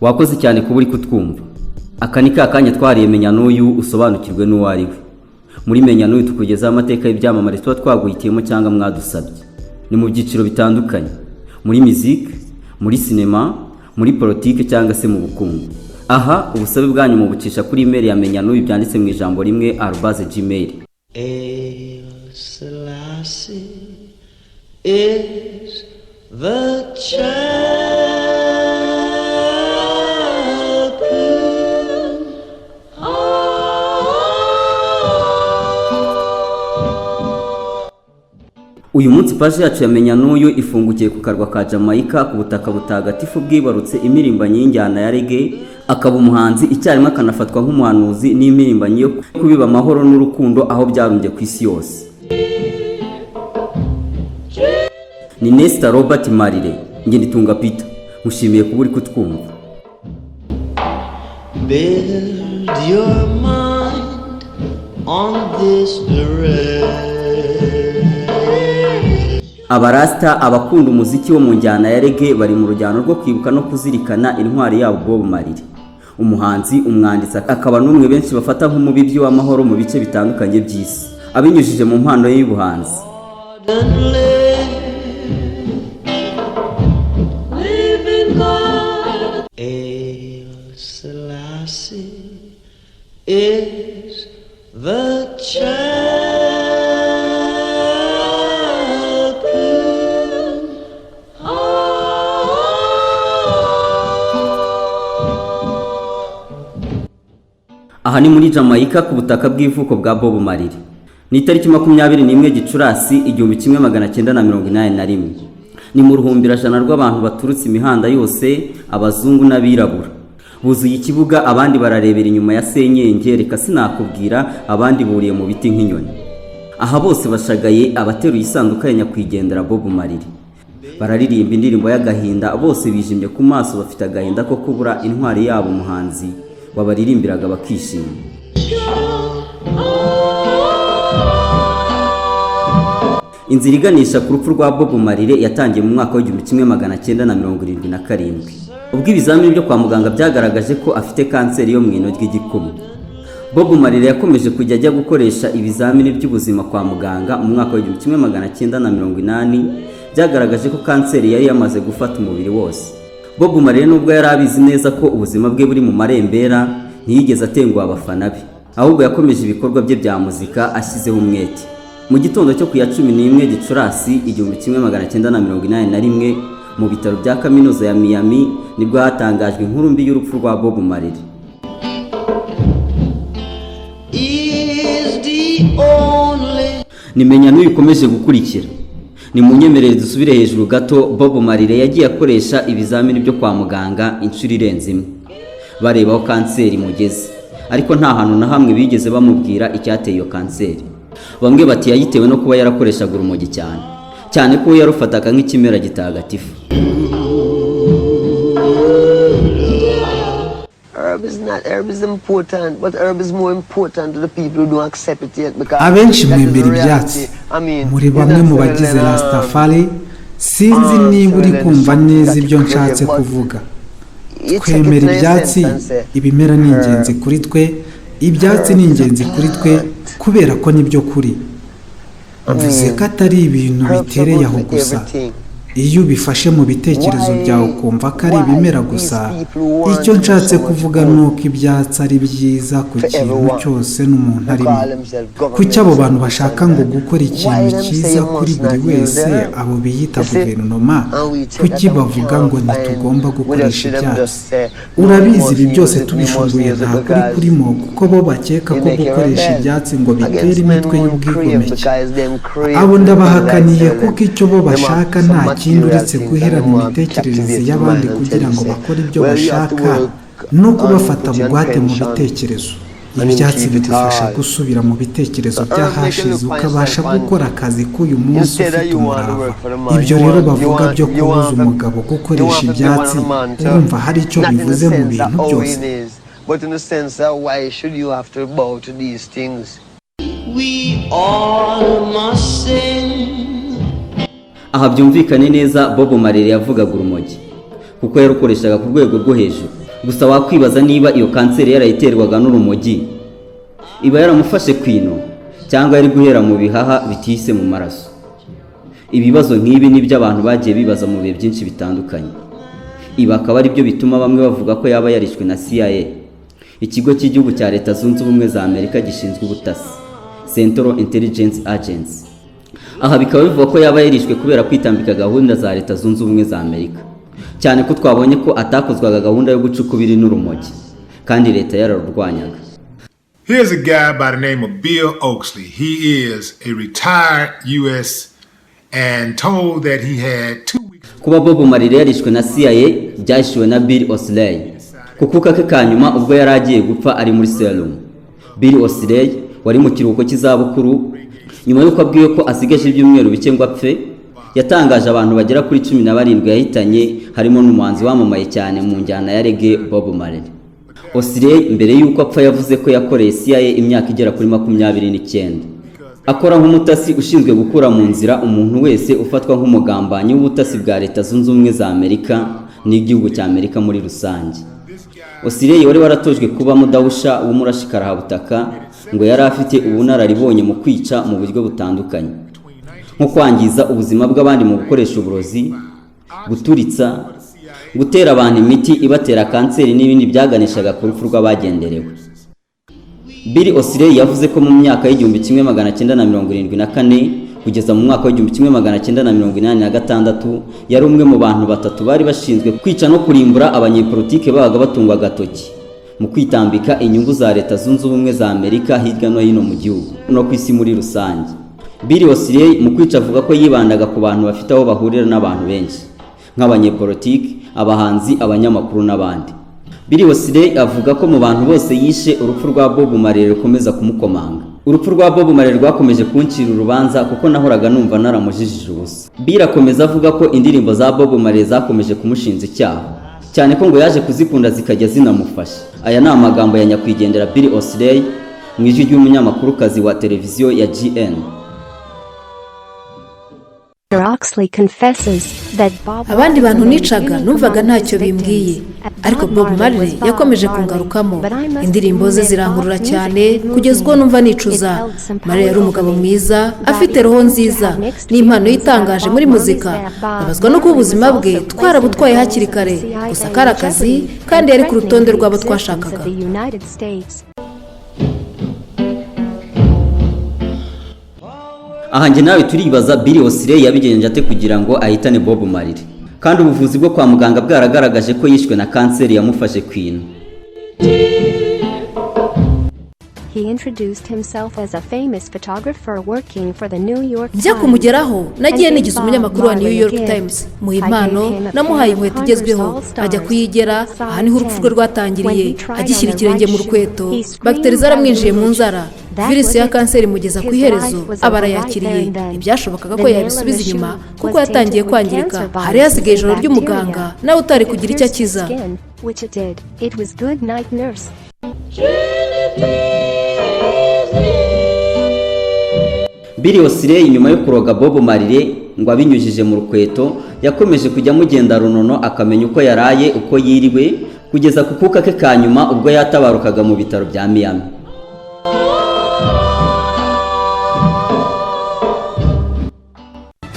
Wakoze cyane kuba uri kutwumva. Aka ni ka kanya twariye Menya N'uyu, usobanukirwe n'uwo ari we. Muri Menya N'uyu tukugezaho amateka y'ibyamamare tuba twaguhitiyemo cyangwa mwadusabye. Ni mu byiciro bitandukanye: muri muziki, muri sinema, muri politiki cyangwa se mu bukungu. Aha ubusabe bwanyu mubucisha kuri email ya Menya N'uyu, byanditse mu ijambo rimwe, @gmail. Haile Selassie is the champion of Uyu munsi paji yacu ya Menya N'uyu ifungukiye ku karwa ka Jamaica, ku butaka butagatifu bwibarutse impirimbanyi y'injyana ya reggae, akaba umuhanzi icyarimwe akanafatwa nk'umuhanuzi n'impirimbanyi yo kubiba amahoro n'urukundo aho byarumbye ku isi yose. Ni Nesta Robert Marley. Njye nditunga Peter, mushimiye kuba uri kutwumva. Build your mind on this direct. Abarasita, abakunda umuziki wo mu njyana ya reggae, bari mu rujyano rwo kwibuka no kuzirikana intwari yabo Bob Marley, umuhanzi, umwanditsi, akaba n'umwe benshi bafata nk'umubibyi w'amahoro mu bice bitandukanye by'isi abinyujije mu mpano ye y'ubuhanzi. And live, live in God. Haile Selassie is the champion of Aha ni muri Jamaica, ku butaka bw'ivuko bwa Bob Marley. Ni itariki 21 Gicurasi 1981. Ni mu ruhumbirajana rw'abantu baturutse imihanda yose, abazungu n'abirabura buzuye ikibuga, abandi bararebera inyuma ya senyenge, reka sinakubwira, abandi buriye mu biti nk'inyoni. Aha bose bashagaye abateruye isanduka ya nyakwigendera Bob Marley, bararirimba indirimbo y'agahinda. Bose bijimye ku maso, bafite agahinda ko kubura intwari yabo, umuhanzi wabaririmbiraga bakishima. Inzira iganisha ku rupfu rwa Bob Marley yatangiye mu mwaka wa 1977, ubwo ibizamini byo kwa muganga byagaragaje ko afite kanseri yo mu ino ry'igikumwe. Bob Marley yakomeje kujya ajya gukoresha ibizamini by'ubuzima kwa muganga. Mu mwaka wa 1980 byagaragaje ko kanseri yari yamaze gufata umubiri wose. Bob Marley, nubwo yari abizi neza ko ubuzima bwe buri mu marembera, ntiyigeze atenguha abafana be, ahubwo yakomeje ibikorwa bye bya muzika ashyizeho umwete. Mu gitondo cyo ku ya 11 Gicurasi 1981, mu bitaro bya Kaminuza ya Miami, nibwo hatangajwe inkuru mbi y'urupfu rwa Bob Marley. Is the only Nimenya n'uyu ukomeje gukurikira, ni mu nyemerere dusubire hejuru gato. Bob Marley yagiye akoresha ibizamini byo kwa muganga inshuro irenze imwe, bareba aho kanseri imugeze, ariko nta hantu na hamwe bigeze bamubwira icyateye iyo kanseri. Bamwe bati yayitewe no kuba yarakoreshaga urumogi cyane cyane, ko we yarufataga nk'ikimera gitagatifu. Herb is not, herb is important, but herb is more important to the people who don't accept it yet because Abenshi that is mwemera the ibyatsi. reality. I mean, Muri bamwe mu bagize Rastafari, sinzi niba uri kumva neza ibyo nshatse kuvuga, twemera ibyatsi. Ibimera ni ingenzi kuri twe, ibyatsi ni ingenzi kuri twe, kubera ko nibyo kuri. Mvuze ko atari ibintu bitereye aho gusa. Iyo ubifashe mu bitekerezo byawe ukumva ko ari ibimera gusa, icyo nshatse kuvuga ni uko ibyatsi ari byiza ku kintu cyose n'umuntu arimo. Kuki abo bantu bashaka ngo gukora ikintu cyiza kuri buri wese, abo biyita guverinoma, kuki bavuga ngo ntitugomba gukoresha ibyatsi? Urabizi, ibi byose tubishunguye nta kuri kurimo, kuko bo bakeka ko gukoresha ibyatsi ngo bitera imitwe y'ubwigomeke. Abo ndabahakaniye, kuko icyo bo bashaka nta kindi uretse guherana imitekerereze y'abandi kugira ngo bakore ibyo bashaka no kubafata bugwate mu bitekerezo. Ibyatsi bigufasha gusubira mu bitekerezo by'ahashize, ukabasha gukora akazi k'uyu munsi ufite umurava. Ibyo rero bavuga byo kubuza umugabo gukoresha ibyatsi, urumva hari icyo bivuze mu bintu byose? But in the sense that why should you have to bow to these things? We all must sing. Aha byumvikane neza, Bob Marley yavugaga urumogi kuko yarukoreshaga ku rwego rwo hejuru. Gusa wakwibaza niba iyo kanseri yarayiterwaga n'urumogi, iba yaramufashe ku ino, cyangwa yari guhera mu bihaha bitise mu maraso. Ibibazo nk'ibi nibyo abantu bagiye bibaza mu bihe byinshi bitandukanye. Ibi akaba ari byo bituma bamwe bavuga ko yaba yarishwe na CIA, ikigo cy'igihugu cya Leta Zunze Ubumwe za Amerika gishinzwe ubutasi, Central Intelligence Agency. Aha bikaba bivugwa ko yaba yarishwe kubera kwitambika gahunda za Leta Zunze Ubumwe za Amerika, cyane ko twabonye ko atakozwaga gahunda yo guca ukubiri n'urumogi kandi leta yararurwanyaga. Here's a guy by the name of Bill Oakley. He is a retired U.S. and told that he had 2 weeks. Kuba Bob Marley yarishwe na CIA byahishuwe na Bill Osley ku kuka ke ka nyuma ubwo yari agiye gupfa ari muri serum. Bill Osley wari mu kiruhuko cy'izabukuru, nyuma y'uko abwiwe ko asigaje ibyumweru bike ngo apfe, yatangaje abantu bagera kuri 17 yahitanye, harimo n'umuhanzi wamamaye cyane mu njyana ya reggae, Bob Marley. Osley mbere y'uko apfa yavuze ko yakoreye CIA imyaka igera kuri 29, akora nk'umutasi ushinzwe gukura mu nzira umuntu wese ufatwa nk'umugambanyi w'ubutasi bwa Leta Zunze Ubumwe za Amerika n'igihugu cya Amerika muri rusange. Osley wari waratojwe kuba mudahusha w'umurashi karahabutaka, ngo yari afite ubunararibonye mu kwica mu buryo butandukanye, nko kwangiza ubuzima bw'abandi mu gukoresha uburozi, guturitsa, gutera abantu imiti ibatera kanseri n'ibindi byaganishaga ku rupfu rw'abagenderewe. Bill Osley yavuze ko mu myaka y'1974 kugeza mu mwaka w'1986 yari umwe mu bantu batatu bari bashinzwe kwica no kurimbura abanyepolitike babaga batungwa agatoki mu kwitambika inyungu za Leta Zunze Ubumwe za Amerika hirya no hino mu gihugu no ku isi muri rusange. Bill Osley mu kwica avuga ko yibandaga ku bantu bafite aho bahurira n'abantu benshi, nk'abanyepolitike, abahanzi, abanyamakuru n'abandi. Bill Osley avuga ko mu bantu bose yishe, urupfu rwa Bob Marley rukomeza kumukomanga. "Urupfu rwa Bob Marley rwakomeje kuncira urubanza kuko nahoraga numva naramujijije ubusa." Bill akomeza avuga ko indirimbo za Bob Marley zakomeje kumushinja icyaha, cyane ko ngo yaje kuzikunda zikajya zinamufasha. Aya ni amagambo ya nyakwigendera Bill Osley mu ijwi ry'umunyamakurukazi wa televiziyo ya GN. Oxley confesses that Bob Abandi bantu nicaga numvaga ntacyo bimbwiye, ariko Bob Marley yakomeje kungarukamo. Indirimbo ze zirankurura cyane kugeza ubwo numva nicuza. Marley yari umugabo mwiza, afite roho nziza n'impano itangaje muri muzika. Babazwa no kuba ubuzima bwe twarabutwaye hakiri kare. Gusa kari akazi, kandi yari ku rutonde rw'abo twashakaga. The United States. Aha njye nawe turibaza, Bill Osley yabigenje ate kugira ngo ahitane Bob Marley, kandi ubuvuzi bwo kwa muganga bwaragaragaje ko yishwe na kanseri yamufashe ku ino? He introduced himself as a famous photographer working for the New York Njya Times. kumugeraho nagiye nigize umunyamakuru wa New York Times, muha impano. Namuhaye inkweto igezweho, ajya kuyigera. Aha niho urupfu rwe rwatangiriye. Agishyira ikirenge mu rukweto, bagiteri zaramwinjiye mu nzara, virusi ya kanseri imugeza ku iherezo, aba arayakiriye. Ntibyashobokaga ko yabisubiza inyuma kuko yatangiye kwangirika. Hari hasigaye ijoro ry'umuganga nawe utari kugira icyo akiza. Which it did. It was good night, nurse. Bill Osley nyuma yo kuroga Bob Marley ngo abinyujije mu rukweto, yakomeje kujya amugenda runono, akamenya uko yaraye, uko yiriwe, kugeza ku kuka ke ka nyuma ubwo yatabarukaga mu bitaro bya Miami.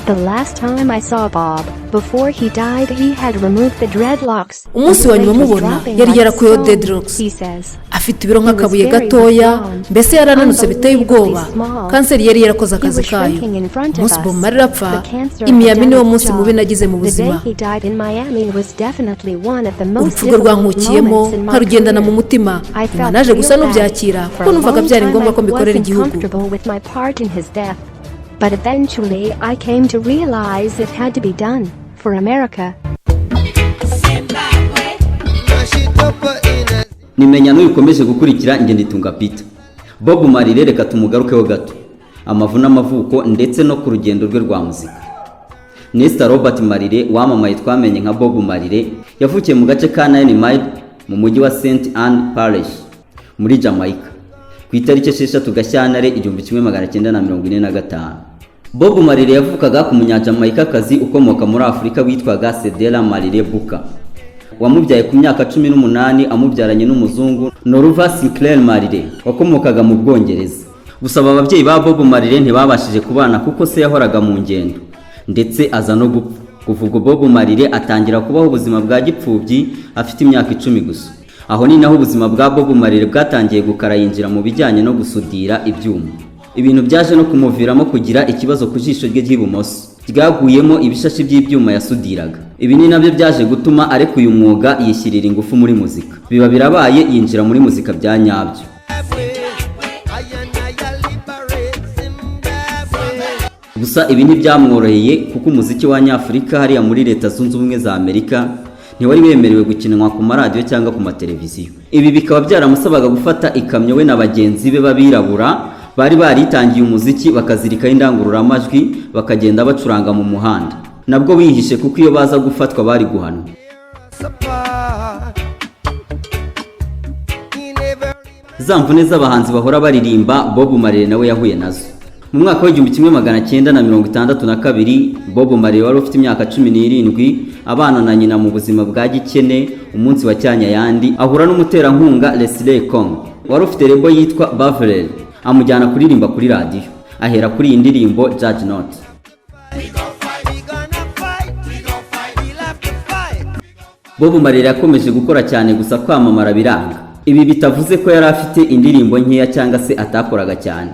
The last time I saw Bob, before he died, he had removed the dreadlocks. Umunsi wa nyuma mubona yari yarakuyeho dreadlocks. He says. Afite ibiro nk'akabuye gatoya, mbese yarananutse biteye ubwoba. Kanseri yari yarakoze akazi kayo. Umunsi Bob Marley apfa i Miami niwo munsi mubi nagize mu buzima. Urupfu rwe rwankukiyemo nkarugendana mu mutima. Nyuma naje gusa n'ubyakira kuko numvaga byari ngombwa ko mbikorera igihugu. But eventually I came to realize it had to be done for America. Mash it up in a Nimenya n'uyu ukomeje gukurikira njye nditunga Peter. Bob Marley, reka tumugarukeho gato, amavu n'amavuko ndetse no ku rugendo rwe rwa muzika. Nesta Robert Marley wamamaye twamenye nka Bob Marley yavukiye mu gace ka Nine Mile mu mujyi wa St Ann Parish muri Jamaica ku itariki 6 Gashyantare 1945. Bob Marley yavukaga ku munyajamaikakazi ukomoka muri Afurika witwaga Cedella Marley Booker. wamubyaye ku myaka 18, amubyaranye n'umuzungu Norva Sinclair Marley wakomokaga mu Bwongereza. Gusa aba babyeyi ba Bob Marley ntibabashije kubana kuko se yahoraga mu ngendo ndetse aza no gupfa. Kuva ubwo Bob Marley atangira kubaho ubuzima bwa gipfubyi afite imyaka 10 gusa. Aho ni naho ubuzima bwa Bob Marley bwatangiye gukara, yinjira mu bijyanye no gusudira ibyuma, ibintu byaje no kumuviramo kugira ikibazo ku jisho rye ry'ibumoso ryaguyemo ibishashi by'ibyuma yasudiraga. Ibi ni nabyo byaje gutuma areka uyu mwuga, yishyirira ingufu muri muzika. Biba birabaye, yinjira muri muzika bya nyabyo. I and I liberate Zimbabwe. Gusa ibi ntibyamworoheye kuko umuziki wa nyafurika hariya muri Leta Zunze Ubumwe za Amerika ntiwari wemerewe gukinwa ku maradiyo cyangwa ku mateleviziyo. Ibi bikaba byaramusabaga gufata ikamyo, we na bagenzi be b'abirabura bari baritangiye umuziki, bakazirikaho indangururamajwi, bakagenda bacuranga mu muhanda, nabwo bihishe kuko iyo baza gufatwa bari guhanwa. Apart. He never Za mvune z'abahanzi bahora baririmba, Bob Marley nawe yahuye nazo. Mu mwaka w'1962, Bob Marley wari ufite imyaka 17, abana na nyina mu buzima bwa gikene, umunsi wa cyanya yandi ahura n'umuterankunga Leslie Kong wari ufite label yitwa Bavelel, amujyana kuririmba kuri radiyo, ahera kuri iyi ndirimbo Judge Not. We gonna fight. We gonna fight. We'll have to fight. Bob Marley yakomeje gukora cyane, gusa kwamamara biranga. Ibi bitavuze ko yari afite indirimbo nkeya cyangwa se atakoraga cyane,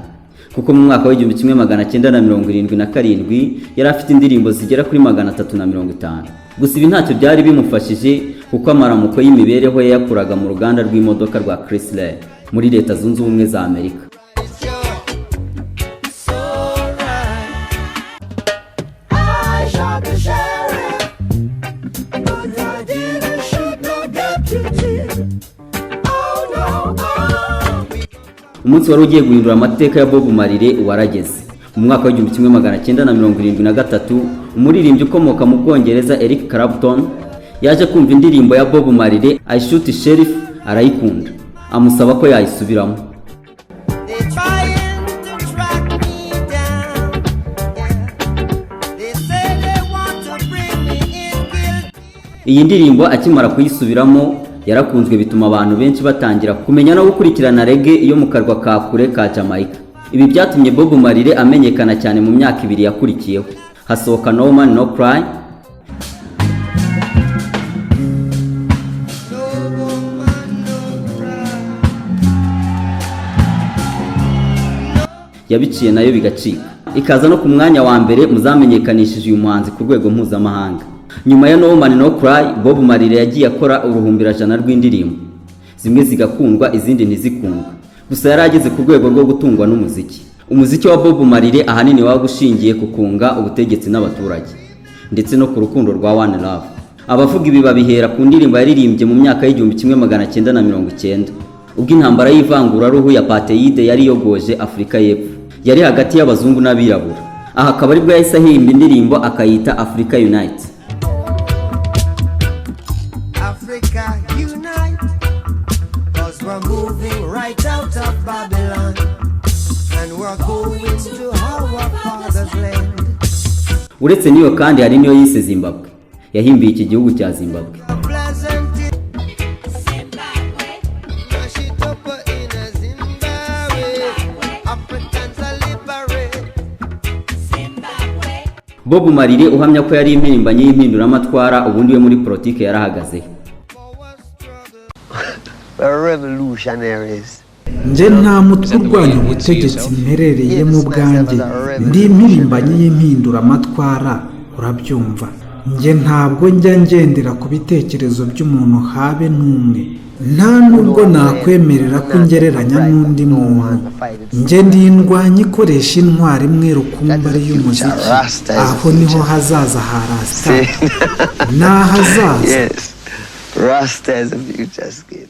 kuko mu mwaka w'1977 yari afite indirimbo zigera kuri 350. Gusa ibi ntacyo byari bimufashije kuko amaramuko y'imibereho ye yakuraga mu ruganda rw'imodoka rwa Chrysler muri Leta Zunze Ubumwe za Amerika. So right. I shot the sheriff, but I didn't shoot no deputy. Oh no, oh. Umunsi wari ugiye guhindura amateka ya Bob Marley warageze. Mu mwaka w'1973, umuririmbyi ukomoka mu Bwongereza Eric Clapton yaje kumva indirimbo ya Bob Marley I Shoot Sheriff, arayikunda, amusaba ko yayisubiramo. They're trying to track me down. Yeah. They say they want to bring me in guilty. Iyi ndirimbo akimara kuyisubiramo yarakunzwe, bituma abantu benshi batangira kumenya no gukurikirana reggae yo mu karwa ka kure ka Jamaica. Ibi byatumye Bob Marley amenyekana cyane. Mu myaka 2 yakurikiyeho hasohoka No Woman No Cry. No woman, no cry. Yabiciye nayo bigacika, ikaza no ku mwanya wa mbere mu zamenyekanishije uyu muhanzi ku rwego mpuzamahanga. Nyuma ya No Woman No Cry, Bob Marley yagiye akora uruhumbirajana rw'indirimbo, zimwe zigakundwa, izindi ntizikundwe, gusa yari ageze ku rwego rwo gutungwa n'umuziki. Umuziki wa Bob Marley ahanini wabaga ushingiye ku kunga ubutegetsi n'abaturage ndetse no ku rukundo rwa One Love. Abavuga ibi babihera ku ndirimbo yaririmbye mu myaka y'1990, ubwo intambara y'ivanguraruhu ya apartheid yari yogoje Afurika y'Epfo, yari hagati y'abazungu n'abirabura. Aha akaba aribwo yahise ahimba indirimbo akayita Africa Unite. Africa unite. 'Cause we're moving right out of Babylon. And we're going to our father's land. Uretse n'iyo kandi hari n'iyo yise Zimbabwe, yahimbiye iki gihugu cya Zimbabwe. Pleasant. Mash it up in a Zimbabwe. Africans are liberate. Bob Marley uhamya ko yari impirimbanyi y'impinduramatwara, ubundi we muri politiki yarahagaze. We're revolutionaries. Njye nta mutwe urwanya ubutegetsi mperereyemo ubwanjye. Ndi impirimbanyi y'impinduramatwara, urabyumva. Njye ntabwo njya ngendera ku bitekerezo by'umuntu habe n'umwe. Nta nubwo nakwemerera ko ngereranya n'undi muntu. Njye ndi indwanyi ikoresha intwaro imwe rukumbi, ari y'umuziki. Aho niho hazaza ha Rasita, ni ahazaza. Yes. Rasta is the future skin.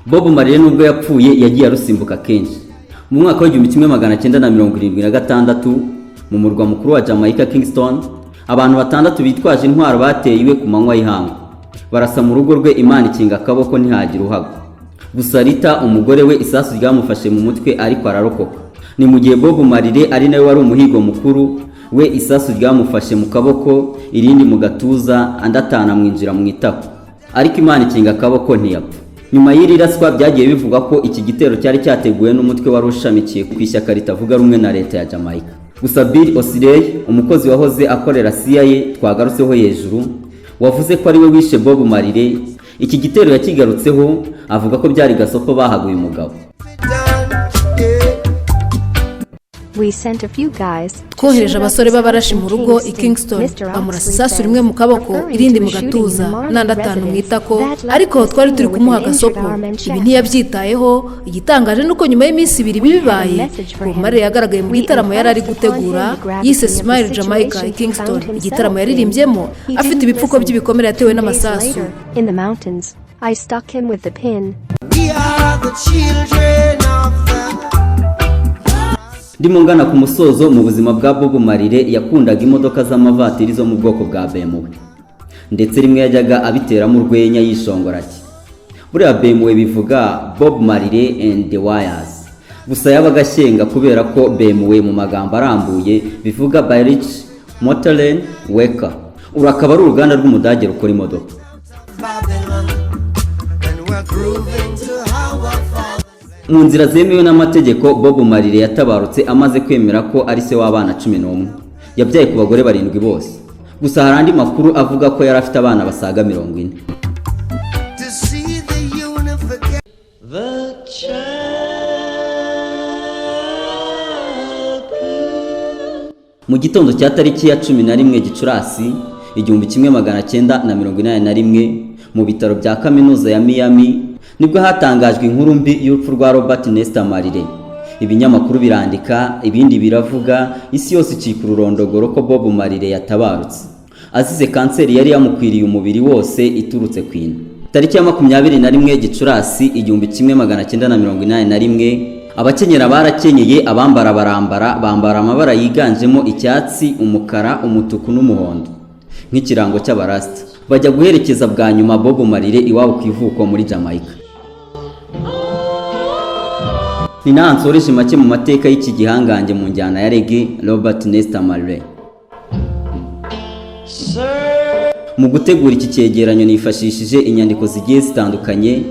Bob Marley nubwo yapfuye yagiye arusimbuka kenshi. Mu mwaka w'1976, mu murwa mukuru wa Jamaica Kingston, abantu batandatu bitwaje intwaro bateye iwe ku manywa y'ihangu, barasa mu rugo rwe. Imana ikinga akaboko ntihagira uhagwa. Gusa Rita umugore we isasu ryamufashe mu mutwe ariko ararokoka. Ni mu gihe Bob Marley ari nawe wari umuhigo mukuru. We isasu ryamufashe mu kaboko, irindi mu gatuza, andi atanu amwinjira mu itako, ariko Imana ikinga akaboko ntiyapfa. Nyuma y'iri raswa, byagiye bivugwa ko iki gitero cyari cyateguwe n'umutwe wari ushamikiye ku ishyaka ritavuga rumwe na leta ya Jamaica. Gusa Bill O'Reilly, umukozi wahoze akorera CIA twagarutseho hejuru, wavuze ko ari we wishe Bob Marley, iki gitero yakigarutseho avuga ko byari gasopo bahaga uyu mugabo. Done, yeah. We sent a few guys to Twohereje shoot up abasore his b'abarashi house mu in rugo i Kingston. Kingston, Mr. bamurasa Oxley isasu says, rimwe mu kaboko, referring irindi to mu a shooting in gatuza, the Marley n'andi atanu mu residence. itako, That left ariko the twari turi singer with kumuha an injured gasopo. arm and Ibi chest. ntiyabyitayeho. Igitangaje ni uko nyuma y'iminsi 2 ibi bibaye, Message for Bob him. Marley yagaragaye mu We gitaramo yari ari impressed upon him gutegura the gravity yise of the Smile Jamaica i situation he Kingston, found himself igitaramo in. yaririmbyemo He afite didn't ibipfuko listen. by'ibikomere yatewe 2 days n'amasasu. later, in the mountains, I stuck him with the pin. We are the children of the Ndimo ngana ku musozo. Mu buzima bwa Bob Marley, yakundaga imodoka z'amavatiri zo mu bwoko bwa BMW, ndetse rimwe yajyaga abiteramo urwenya yishongora ati: "Buriya BMW bivuga Bob Marley and the Wailers." Gusa yabaga ashyenga kubera ko BMW mu magambo arambuye bivuga Bayerische Motoren Werke. Uru akaba ari uruganda rw'Umudage rukora imodoka. Babylon. And we're grooving to our Father's Mu nzira zemewe n'amategeko, Bob Marley yatabarutse amaze kwemera ko ari se w'abana 11 yabyaye ku bagore barindwi bose. Gusa hari andi makuru avuga ko yari afite abana basaga 40. To see the unification. The chapel. Mu gitondo cya tariki ya 11 Gicurasi 1981, mu bitaro bya Kaminuza ya Miami, nibwo hatangajwe inkuru mbi y'urupfu rwa Robert Nesta Marley. Ibinyamakuru birandika, ibindi biravuga, isi yose icika ururondogoro ko Bob Marley yatabarutse azize kanseri yari yamukwiriye umubiri wose iturutse ku ino. Tariki ya 21 Gicurasi 1981, abakenyera barakenyeye, abambara barambara, bambara amabara yiganjemo icyatsi, umukara, umutuku n'umuhondo nk'ikirango cy'abarasita, bajya guherekeza bwa nyuma Bob Marley iwabo ku ivuko muri Jamaica. Ni naha nsoreje make mu mateka y'iki gihangange mu njyana ya reggae, Robert Nesta Marley. Mu gutegura iki cyegeranyo nifashishije inyandiko zigiye zitandukanye,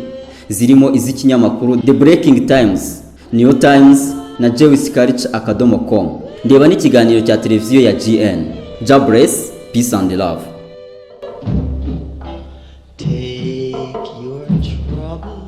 zirimo iz'ikinyamakuru The Breaking Times, New Times na JewishCulture.com, ndeba n'ikiganiro cya televiziyo ya GN. Jah bless, peace and love. Take your troubles.